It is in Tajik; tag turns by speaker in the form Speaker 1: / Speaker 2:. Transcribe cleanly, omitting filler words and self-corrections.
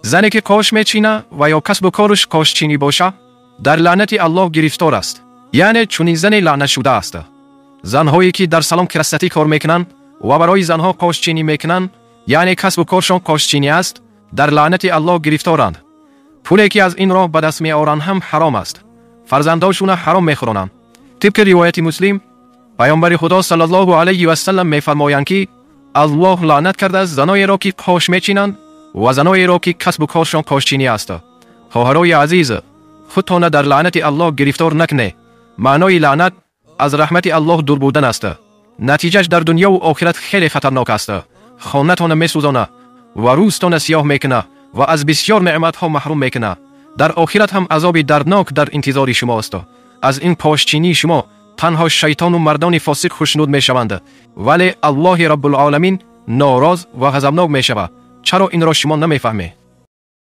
Speaker 1: Зане ки қош мечина ва ё касбу кораш қошчинӣ боша, дар лаънати Аллоҳ гирифтор аст. Яъне чунин зане лаънат шудааст. Занҳое ки дар салон красоты кор мекунанд ва барои занҳо қошчинӣ мекунанд, яъне касбу коршон қошчинӣ аст, дар лаънати Аллоҳ гирифторанд. Пуле ки аз ин роҳ ба даст меоранд ҳам ҳаром аст. Фарзандошуна ҳаром мехӯронанд. Тибқи ривояти Муслим, Паёмбари Худо саллаллоҳу алайҳи васаллам мефармоянд, ки Аллоҳ лаънат кардааст заноеро, ки қош мечинанд ва заноеро, ки касбу коршон қошчинӣ аст. Хоҳарои азиз, худтона дар лаънати Аллоҳ гирифтор накунед. Маънои лаънат аз раҳмати Аллоҳ дур будан аст. Натиҷаш дар дунёву охират хеле хатарнок аст. Хонатона месӯзона ва рӯзтона сиёҳ мекуна ва аз бисёр неъматҳо маҳрум мекуна. Дар охират ҳам азоби дарднок дар интизори шумост. Аз ин қошчинии шумо танҳо шайтону мардони фосиқ хушнуд мешаванд, вале Аллоҳи Раббулъоламин нороз ва ғазабнок мешавад. Чаро инро шумо намефаҳмед?